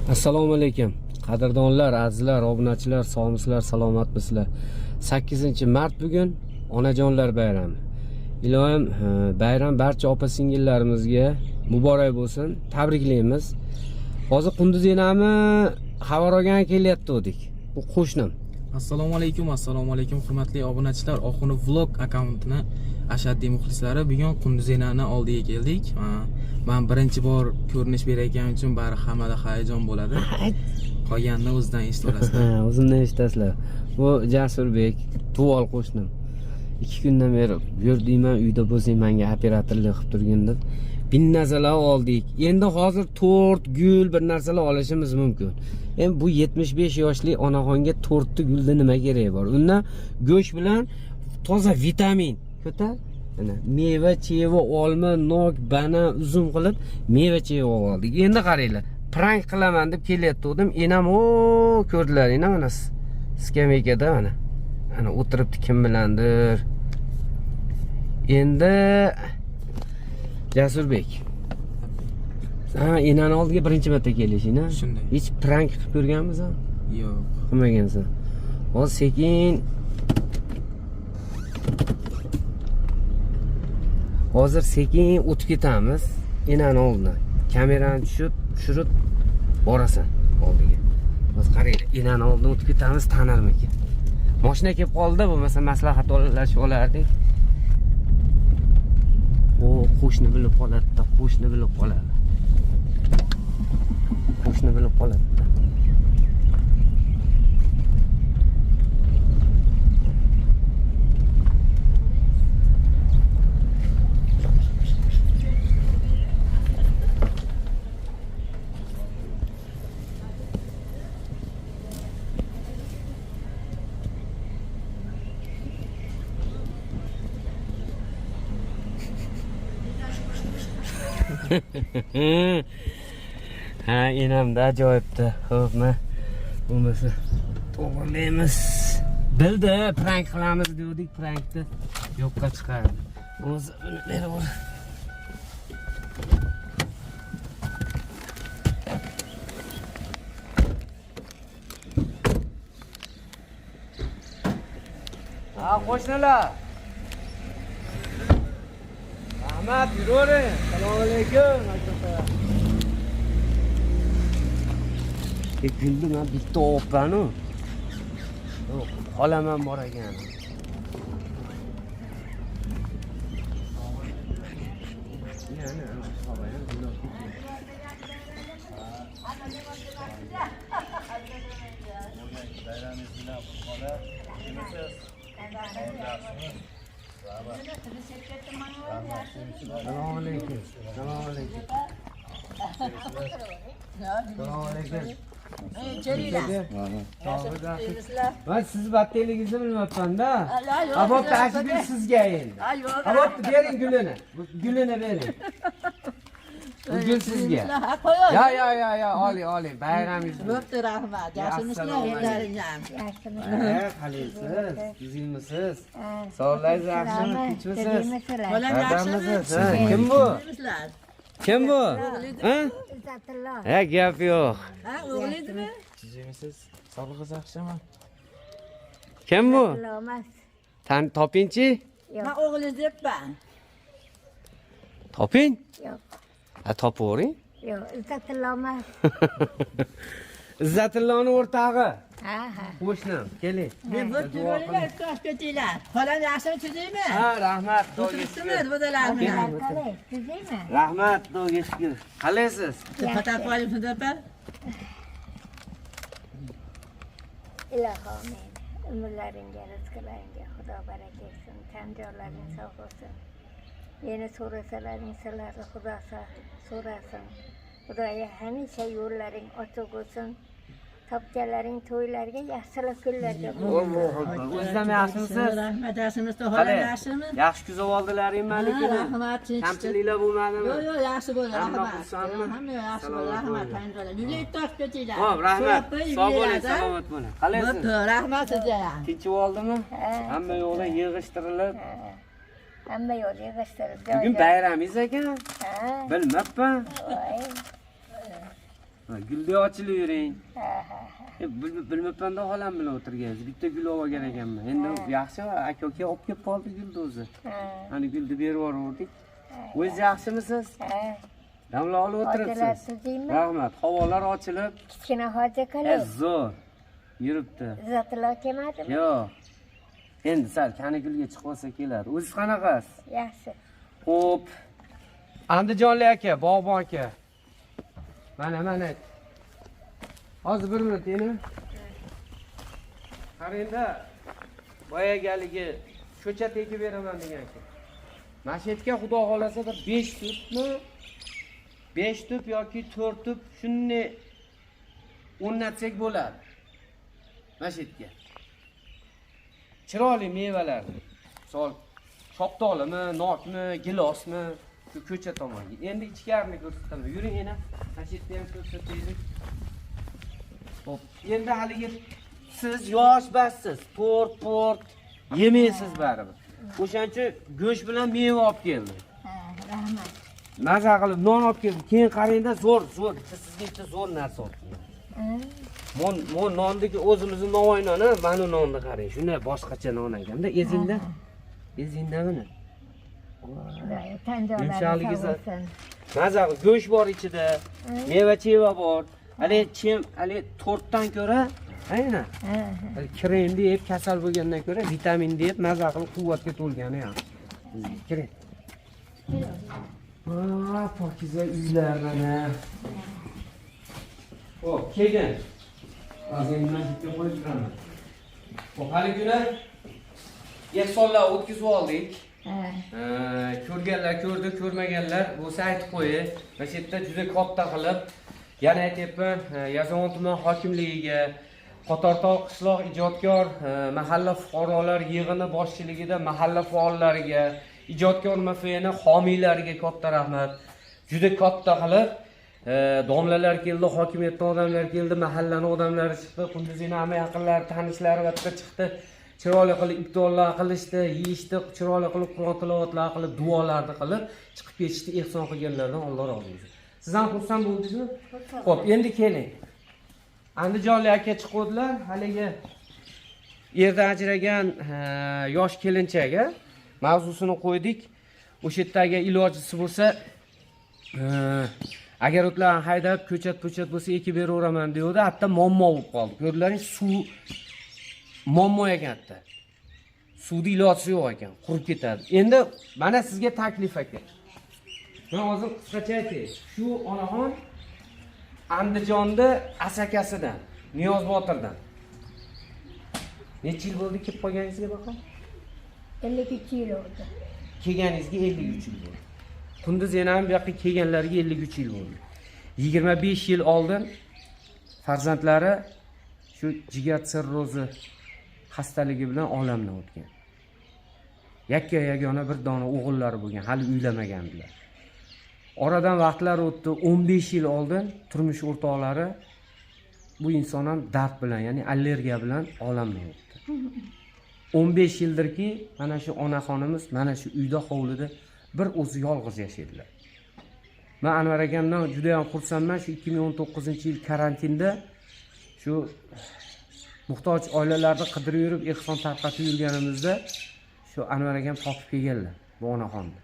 Assalomu alaykum. Qadrdonlar, azizlar, obunachilar, sog'misizlar, salomatmisizlar? 8-mart bugun onajonlar bayrami. Iloyim bayram barcha opa singillarimizga muborak bo'lsin. Tabriklaymiz. Hozir Qunduz enami xabar olgan kelyapti dedik. Bu qo'shnim. Assalomu alaykum, assalomu alaykum hurmatli obunachilar. Oxuni vlog akkauntini ashaddiy muxlislari. Bugun Qunduz enani oldiga keldik. Man birinchi bor ko'rinish berayotganim uchun bari hammada hayajon bo'ladi. Qolganini o'zidan eshitib olasizlar. Ha, o'zimdan eshitasizlar. Bu Jasurbek, tuvol qo'shnim. 2 kundan beri yur deyman, uyda bo'lsang menga operatorlik qilib turgin deb. Bir narsalar oldik. Endi hozir tort, gul bir narsalar olishimiz mumkin. Endi bu 75 yoshli onaxonga tortni gulda nima keragi bor? Undan go'sht bilan toza vitamin ko'tar. Mana meva, cheva, olma, nok, banan, uzum qilib meva cheva oldik. Endi qaranglar. Prank qilaman deb kelayotgandim. Enam o ko'rdilar, enam mana skameykada mana. Ana o'tiribdi kim bilandir. Endi Jasurbek. Ha, enani oldiga birinchi marta kelishing, ha? Shunday. Hech prank qilib ko'rganmisan? Yo'q. Qilmagansan. Hozir sekin Hozir sekin o'tib ketamiz enani oldidan. Kamerani tushirib borasan oldiga. Hozir qaranglar, enani oldidan o'tib ketamiz, tanirmikin? Mashina kelib qoldi, bo'lmasa maslahat olashib olardik. O, qo'shni bilib qoladi-da, qo'shni bilib qoladi. Qo'shni bilib qoladi-da. Ha, enamda ajoyibdi. Xo'p, ma bo'lmasa to'g'rilaymiz. Bildi, prank qilamiz degandik, prankni yo'qqa chiqardi. Bo'lmasa buni berib yubor. Ha, qo'shnilar. Rahmat, yuravering. Assalomu alaykum. Aka. E, gulni man bitta opanu. Yo'q, xolam ham bor ekan. Assalomu alaykum. Assalomu alaykum. Assalomu alaykum. Man sizni batteligingizni bilmabman-da. Ha, bo'pti, ana gul sizga endi. Ha, bo'pti, bering gulini. Bu gulini bering. Bu gul sizga. Ya, ya, ya, ya, oling, oling. Bayramingiz bilan. Bo'pti, rahmat. Yaxshimisizlar, Assalomu alaykum. o'zlaring Ha, qalaysiz? Tuzukmisiz? Sog'ligingiz yaxshimi? Tinchmisiz? Bolam yaxshimi? Bardamisiz? Ha, kim bu? Yaxshimisizlar? Kim bu? Ha? Izzatullo. Ha, gap yo'q. Ha, o'g'lingizmi? Tuzukmisiz? Sog'lig'ingiz yaxshimi? Kim bu? Izzatullo emas. Tan topingchi? Men o'g'lingiz debman. Toping. Yo'q. Ha, topavering. Yo'q, Izzatullo emas. Izzatilloni o'rtog'i. Ha, ha. Qo'shnim, keling. Men bo'pti, yuringlar, ko'rib ketinglar. Xolam yaxshimi, tuzukmi? Ha, rahmat. Xudoga O'tiribsizmi, shukur. budalar bilan? Qalay, tuzukmi? Rahmat, Xudoga shukur. Qalaysiz? Patak qo'yibsiz, opa. Ilohi amin. Umrlaringga, rizqlaringga Xudo baraka etsin. Tan jonlaring sog' bo'lsin. Meni so'rasalaring sizlarni Xudo so'rasin. Xudoya hamisha yo'llaring ochiq bo'lsin. Topganlaring to'ylarga, yaxshilik kunlarga bo'lsin. O'ziz ham yaxshimisiz? Rahmat, yaxshimisiz? Xolam Qalay? yaxshimi? Yaxshi kuzatib oldilaringmi Ha, malikini? rahmat, tinch. Kamchiliklar bo'lmadimi? Yo'q, yo'q, yaxshi bo'ldi, Hamma rahmat. xursandmi? Hamma yaxshi bo'ldi, Salomat rahmat. bo'ling. Tan jonlar. Yuring, tortib ketinglar. Xo'p, rahmat. So'rab qo'ying, Sog' bo'ling, yuringlar, salomat bo'ling. Qalaysiz? Bo'pti, rahmat sizga ham. Tinchib oldimi? Hamma yo'qlar yig'ishtirilib. Hamma yo'l yig'ishtirib. Bugun bayramingiz ekan. Ha, Bilmabman. voy. Ha, guldek ochilib yuring. Ha ha ha. Bilmabmanda xolam bilan o'tirgansiz. Bitta gul olib olgan ekanman. Endi yaxshi, aka uka olib kelib qoldi gulni o'zi. Ha. Ana gulni berib yubordik. O'zingiz yaxshimisiz? Ha. Damla olib Hojilar o'tiribsiz. tuzukmi? Rahmat. Havolar ochilib, Kichkina hoji qalay? Zo'r yuribdi. Izzatullo kelmadimi? Yo'q. Endi sal kanikulga chiqib olsa keladi. O'zingiz qanaqasiz? Yaxshi. Xo'p. Andijonlik aka, bog'bon aka. Mana, mana. Hozir bir minut endi. Qarangda, boyagi haligi ko'chat ekib beraman degan aka. Mana shu yerga xudo xolasa bir 5 tupmi? 5 tup yoki 4 tup shunday o'rnatsak bo'ladi. Mana shu yerga. Chiroyli mevalar. Misol shoptolimi, nokmi, gilosmi shu ko'cha tomonga. Endi ichkarini ko'rsataman. Yuring ena, mana shu yerda ham ko'rsataylik. Xo'p, endi haligi siz yosh bassiz, to'rt port yemaysiz baribir. O'shaning uchun go'sht bilan meva olib keldim. Ha, rahmat. Maza qilib non olib keldim. Keyin qarangda zo'r, zo'r, bitta sizga bitta zo'r narsa olib keldim. Mon nonniki o'zimizni novvoy noni, mana nonni qarang. Shunday boshqacha non ekanda, ezingda. Ezingda buni. Xudoyo tan jonlaring Yumshoqligi sog' bo'lsin. Maza qilib go'sht bor ichida, meva-cheva bor. Hali chem, hali tortdan ko'ra, aynan. Ha, ha. Hali kremni yeb kasal bo'lgandan ko'ra vitamin deb maza qilib quvvatga to'lgani yaxshi. Kiring. Ha, pokiza uylar mana. Xo'p, keyin. Hozir endi mana shu yerga qo'yib turaman. Xo'p, hali kuni ehsonlar o'tkazib oldik. Ha. Ko'rganlar ko'rdi, ko'rmaganlar bo'lsa aytib qo'yay. Mana shu yerda juda katta qilib, yana aytyapman, Yozyovon tuman hokimligiga, Qatortol qishloq ijodkor mahalla fuqarolar yig'ini boshchiligida mahalla faollariga, ijodkor MFni homiylariga katta rahmat. Juda katta qilib, domlalar keldi, hokimiyatdan odamlar keldi, mahallani odamlari chiqdi, Qunduz enami yaqinlari, tanishlari va chiqdi. Chiroyli qilib iftorlar qilishdi, yeyishdi, chiroyli qilib Qur'on tilovatlar qilib, duolarni qilib, chiqib ketishdi. Ehson qilganlardan Alloh rozi bo'lsin. Siz ham xursand bo'ldingizmi? Xo'p, endi keling. Andijonlik aka chiquvdilar, haligi erdan ajragan yosh kelinchak, mavzusini qo'ydik. O'sha yerdagi ilojisi bo'lsa, agar o'tlarni haydab ko'chat-po'chat bo'lsa ekib beraveraman deydi, hatto muammo bo'lib qoldi. Ko'rdilaring, suv muammo ekan hatto. Suvni ilojisi yo'q ekan, qurib ketadi. Endi mana sizga taklif aka. Men hozir qisqacha aytay. Shu onaxon Andijonda Asakasidan, Niyoz Botirdan. Necha yil bo'ldi kelib qolganingizga baqa? 52 yil oldi. Kelganingizga 53 yil bo'ldi. Qunduz enam bu yoqqa kelganlariga 53 yil bo'ldi. 25 yil oldin farzandlari shu jigar sirrozi xastaligi bilan olamdan o'tgan. Yakka yagona bir dona o'g'illari bo'lgan, hali uylamagandilar. Oradan vaqtlar o'tdi, 15 yil oldin turmush o'rtoqlari bu inson ham dard bilan, ya'ni allergiya bilan olamdan o'tdi. 15 yildirki mana shu onaxonimiz mana shu uyda hovlida bir o'zi yolg'iz yashaydilar. Men Anvar akamdan juda ham xursandman. Shu 2019-yil karantinda shu muhtoj oilalarni qidirib yurib ehson tarqatib yurganimizda shu Anvar akam topib kelganlar bu onaxonni.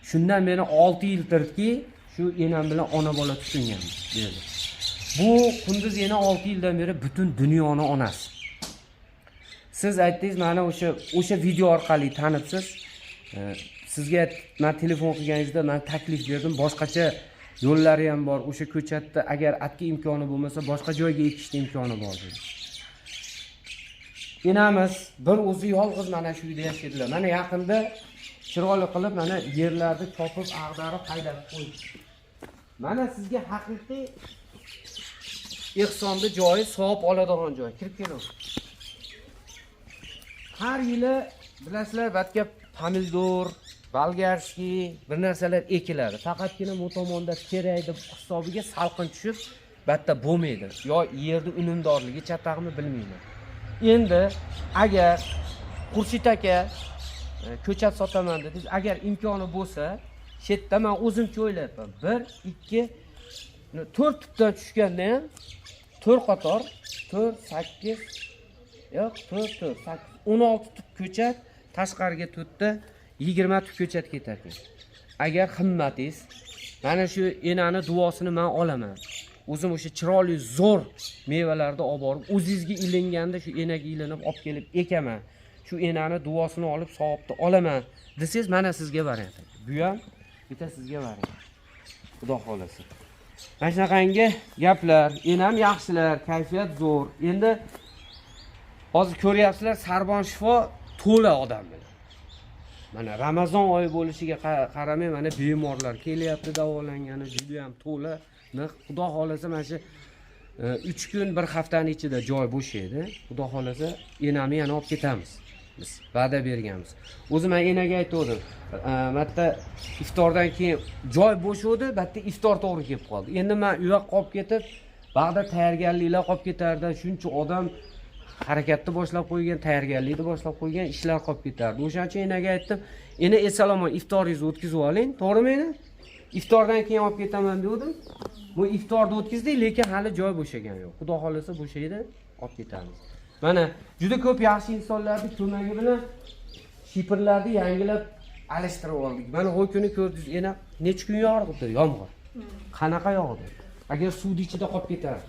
Shundan beri 6 yildirki shu enam bilan ona bola tutinganmiz bu yerda. Bu Qunduz ena 6 yildan beri butun dunyoni onasi. Siz aytdingiz, mana o'sha video orqali tanibsiz. Sizga men telefon qilganingizda men taklif berdim, boshqacha yo'llari ham bor. O'sha ko'chatda agar atga imkoni bo'lmasa, boshqa joyga ekishni imkoni bor dedi. Enamiz bir o'zi yolg'iz mana shu uyda yashaydilar. Mana yaqinda chiroyli qilib mana yerlarni chopib, ag'darib, haydab qo'ydi. Mana sizga haqiqiy ehsonni joyi, savob oladigan joy. Kirib keling. Har yili bilasizlar, batga pomidor, болгарский bir narsalar ekiladi. Faqatgina bu tomonda terak deb hisobiga salqin tushib, batta bo'lmaydi. Yo yerni unumdorligi chataqmi bilmayman. Endi agar Xurshid aka ko'chat sotaman dedingiz, agar imkoni bo'lsa, shu yerda men o'zimcha o'ylayapman. 1, 2 4 tupdan tushganda ham 4 qator, 4 8 yo'q, 4 4 8 16 tup ko'chat, tashqariga 4 ta 20 tup ko'chat ketar ekan. Agar himmatingiz mana shu enani duosini men olaman. O'zim o'sha chiroyli zo'r mevalarni olib borib, o'zingizga ilinganda shu enaga ilinib olib kelib ekaman. Shu enani duosini olib savobni olaman desangiz, mana sizga variant. Bu ham bitta sizga variant. Xudo xolasa. Mana shunaqangi gaplar, enam yaxshilar, kayfiyat zo'r. Endi hozir ko'ryapsizlar, Sarbon shifo to'la odam bilan. Mana Ramazon oyi bo'lishiga qaramay, mana bemorlar kelyapti davolangani, juda ham to'la. Xudo xolasa mana shu 3 kun, bir haftani ichida joy bo'shaydi. Xudo xolasa enamni yana olib ketamiz. Biz va'da berganmiz. O'zi men enaga aytgandim. Matta iftordan keyin joy bo'shuvdi, bitta iftor to'g'ri kelib qoldi. Endi men u yoqqa olib ketib, bag'da tayyorgarliklar qolib ketardi. Shuncha odam harakatni boshlab qo'ygan, tayyorgarlikni boshlab qo'ygan, ishlar qolib ketardi. O'shaning uchun enaga aytdim, ena esalomon iftoringizni o'tkazib oling, to'g'rimi ena? Iftordan keyin olib ketaman degandim. Bu iftorni o'tkazdik, lekin hali joy bo'shagan yo'q. Xudo xolasa bo'shaydi, olib ketamiz. Mana juda ko'p yaxshi insonlarning ko'magi bilan shifrlarni yangilab alishtirib oldik. Mana u kuni ko'rdingiz, ena necha kun yog'di yomg'ir. Qanaqa yog'di? Agar suvni ichida qolib ketardi.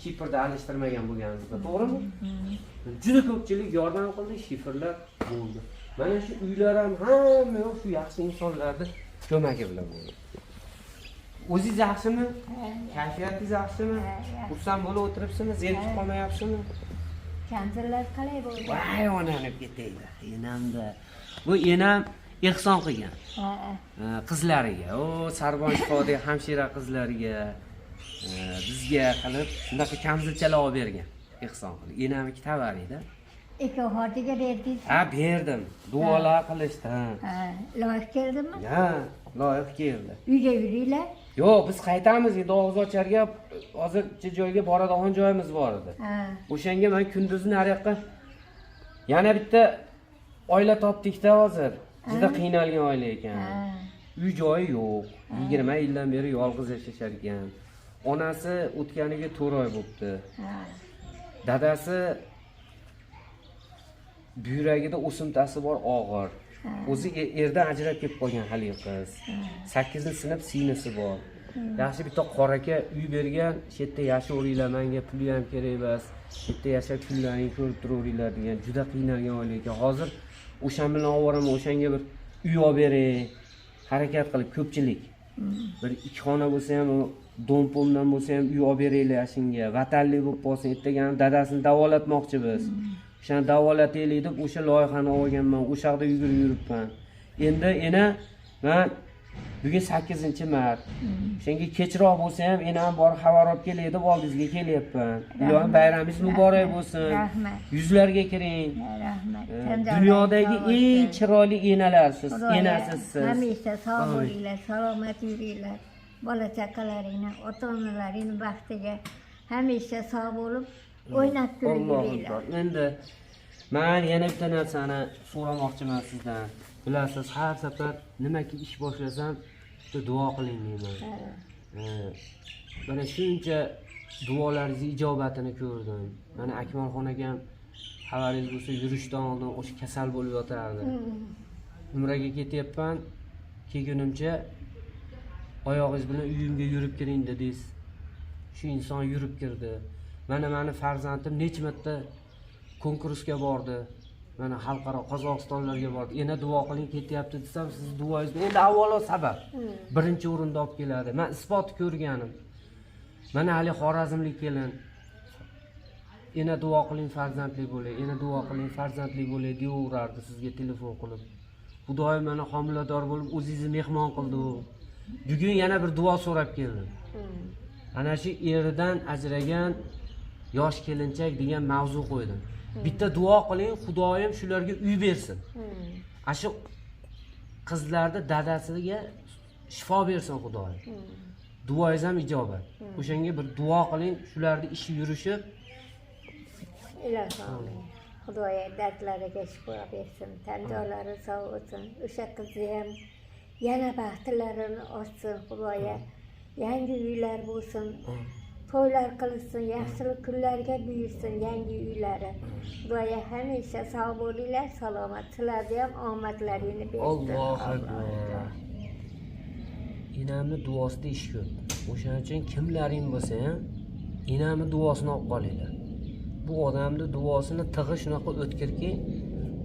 Shifrni alishtirmagan bo'lganimizda, to'g'rimi? Juda ko'pchilik yordam qildi, shifrlar bo'ldi. Mana shu uylar ham hamma yoq shu yaxshi insonlarning ko'magi bilan bo'ldi. O'zingiz yaxshimi? Kayfiyatingiz yaxshimi? Xursand bo'lib o'tiribsizmi? Zerikib qolmayapsizmi? Kamzillar qalay bo'ldi? Voy onani ketaydi. Enamda. Bu enam ehson qilgan. Ha, Qizlariga, o Sarbon shifodagi hamshira qizlariga, bizga qilib shunaqa kamzilchalar olib bergan. Ehson qilib. Enamniki tovar edi. Ikki xotiga berdingiz. Ha, berdim. Duolar qilishdi. Ha. Ha, loyiq keldimi? Ha, loyiq keldi. Uyga yuringlar. Yo'q, biz qaytamiz endi og'izocharga, hozircha joyga boradigan joyimiz bor edi. Ha, O'shanga men kunduzi nariyoqqa yana bitta oila topdik-da hozir. Juda qiynalgan oila ekan. ha, Uy joyi yo'q. 20 yildan beri yolg'iz yashashar ekan. Onasi o'tganiga 4 oy bo'pti. ha. Dadasi buyragida o'simtasi bor, og'ir. O'zi erdan ajrab kelib qolgan haligi qiz. 8-sinf singlisi bor. Yaxshi bitta qora aka uy bergan, shu yerda yashayveringlar, menga puli ham kerak emas. Shu yerda yashab kunlaringni ko'rib turaveringlar degan juda qiynalgan oila ekan. Hozir o'shan bilan olib boraman, o'shanga bir uy olib beray. Harakat qilib ko'pchilik. Bir 2 xona bo'lsa ham, u dom-pomdan bo'lsa ham uy olib beraylik shunga. Vatanli bo'lib qolsin, ertaga ham dadasini davolatmoqchi biz. O'shani davolataylik deb o'sha loyihani olganman, o'sha yoqda yugurib yuribman. Endi ena men bugun 8-mart. O'shanga kechroq bo'lsa ham enam borib xabar olib kelay deb oldingizga kelyapman. Ilohim bayramingiz muborak bo'lsin. Rahmat. Yuzlarga kiring. Rahmat. Dunyodagi eng chiroyli enalarsiz, enasiz siz. Hamisha sog' bo'linglar, salomat yuringlar. Bola chaqalaringni, ota-onalaringni baxtiga hamisha sog' bo'lib, o'ynab kulib Allohu yuringlar. akbar. Endi men yana bitta narsani so'ramoqchiman sizdan. Bilasiz, har safar nimaki ish boshlasam, bitta duo qiling deyman. Mana shuncha duolaringizni ijobatini ko'rdim. Mana Akmalxon akam xabaringiz bo'lsa, yurishdan oldin o'sha kasal bo'lib yotardi. Umraga ketyapman, kelgunimcha oyog'ingiz bilan uyimga yurib kiring dedingiz. Shu inson yurib kirdi. Mana meni farzandim necha marta konkursga bordi. Mana xalqaro Qozog'istonlarga bordi. Ena duo qiling ketyapti desam, siz duoyingizni endi avvalo sabab. Birinchi o'rinda olib keladi. Men isbot ko'rganim. Mana hali Xorazmlik kelin. Ena duo qiling farzandli bo'lay, ena duo qiling farzandli bo'lay deyaverardi sizga telefon qilib. Xudoyim mana homilador bo'lib o'zingizni mehmon qildi u. Bugun yana bir duo so'rab keldim. Ana shu eridan ajragan yosh kelinchak degan mavzu qo'ydim. Bitta duo qiling, Xudoyim shularga uy bersin. Ana shu qizlarni dadasiga shifo bersin Xudoyim. Duoyingiz ham ijobat. O'shanga bir duo qiling, shularni ishi yurishib, Ilohim amin. Xudoyo dardlariga shifo bersin, tan-jonlari sog' bo'lsin. O'sha qizni ham yana baxtlarini ochsin Xudoyo. Yangi uylar bo'lsin. To'ylar qilsin, yaxshilik kunlarga buyursin yangi uylari. Xudoya hamisha sog' bo'linglar, salomat. Sizlarga ham omadlaringni bersin. Allohu akbar. Enamni duosida ish ko'p. O'shaning uchun kimlaring bo'lsa ham enamni duosini olib qolinglar. Bu odamni duosini tig'i shunaqa o'tkirki,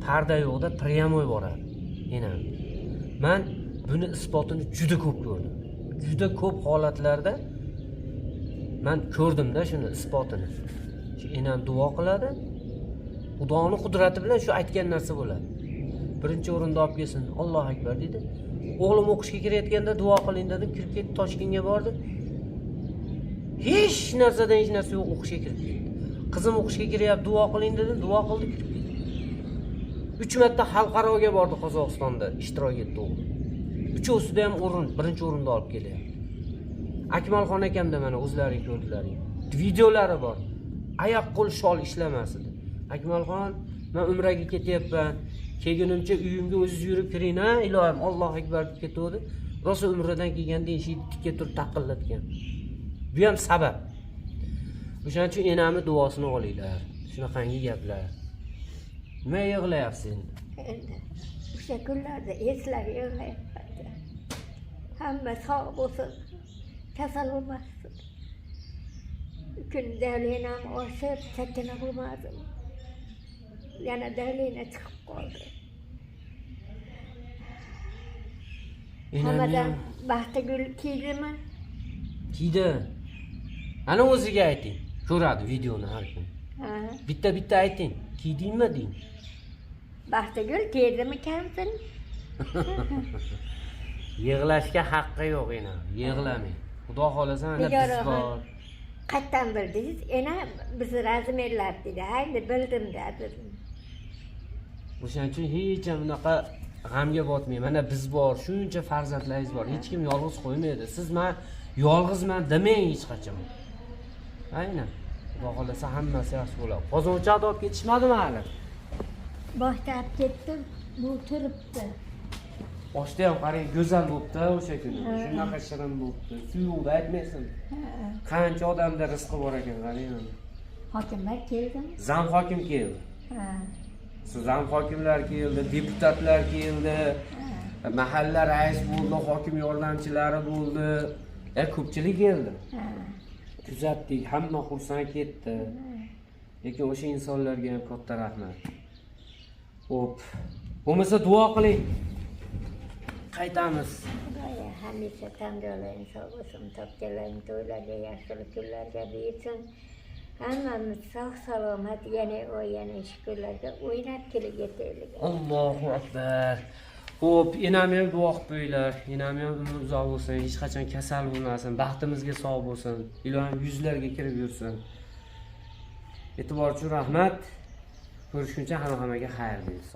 parda yo'qda прямой boradi enam. Man buni isbotini juda ko'p ko'rdim. Juda ko'p holatlarda man ko'rdimda shuni isbotini. Shu enam duo qiladi. Xudoni qudrati bilan shu aytgan narsa bo'ladi. Birinchi o'rinda olib kelsin, Allohu akbar deydi. O'g'lim o'qishga kirayotganda duo qiling dedim, kirib ketdi, Toshkentga bordi. Hech narsadan hech narsa yo'q, o'qishga kirib ketdi. Qizim o'qishga kiryapti, duo qiling dedim, duo qildi, kirib ketdi. 3 marta xalqaroga bordi Qozog'istonda, ishtirok etdi o'g'lim. Uchovsida ham o'rin, birinchi o'rinda olib kelyapti. Akmalxon akamda mana o'zlaring ko'rdilaring. Videolari bor. Oyoq qo'l shol ishlamas edi. Akmalxon, men umraga ketyapman. Kelgunimcha uyimga o'zingiz yurib kiring, ha, ilohim, Allohu akbar deb ketuvdi. Rosa umradan kelganda eshikni tikka turib taqillatgan. Bu ham sabab. O'shaning uchun enamni duosini olinglar. Shunaqangi gaplar. Nima yig'layapsiz endi? Endi o'sha kunlarda eslab yig'layapman. Hamma sog' bo'lsin, kasal bo'lmasin. Kun давление m oshib, chakana bo'lmadim. Yana давление chiqib qoldi. Enamni Hammadan ham baxtigul kiydimi? kiydi. Ana o'ziga ayting. Ko'radi videoni har kun. Ha. Bitta bitta ayting. Kiydingmi deng. Baxtigul kiydimi kamsin? Yig'lashga haqqi yo'q enam. Yig'lamang. Xudo xohlasa mana biz Nigora bor. Qayerdan bildingiz? Ena bizni razmerlar dedi. Ha, endi bildim dedim. O'shaning uchun hech ham bunaqa g'amga botmang. Mana biz bor, shuncha farzandlaringiz bor. Hech kim yolg'iz qo'ymaydi. Siz men yolg'izman demang hech qachon. Aynan. Xudo xohlasa hammasi yaxshi bo'ladi. Qozonchaqni olib ketishmadimi hali? Boshda olib ketdim, bu turibdi. Oshda ham qarang, go'zal bo'libdi o'sha kuni. Shunaqa shirin bo'libdi. Suyuqda aytmaysin. Qancha odamda rizqi bor ekan, qarang mana. Hokimlar keldimi? Zam hokim keldi. Ha. Zam hokimlar keldi, deputatlar keldi, mahalla rais bo'ldi, hokim yordamchilari bo'ldi. Ko'pchilik keldi. Ha. Kuzatdik, hamma xursand ketdi. Lekin o'sha insonlarga ham katta rahmat. Xo'p. Bo'lmasa duo qiling. Qaytamiz. Xudoya hamisha tan jo'laring sog' bo'lsin, topganlaring to'ylarga, yaxshilik kunlarga buyursin. Hammamiz sog' salomat yana oy, yana shukurlarga o'ynab kelib yetaylik. Allohu akbar. Xo'p, enamni ham duo qilib qo'yinglar. Enamni ham umri uzoq bo'lsin, hech qachon kasal bo'lmasin, baxtimizga sog' bo'lsin. Ilohim yuzlarga kirib yursin. E'tibor uchun rahmat. Ko'rishguncha hamma hammaga xayr deymiz.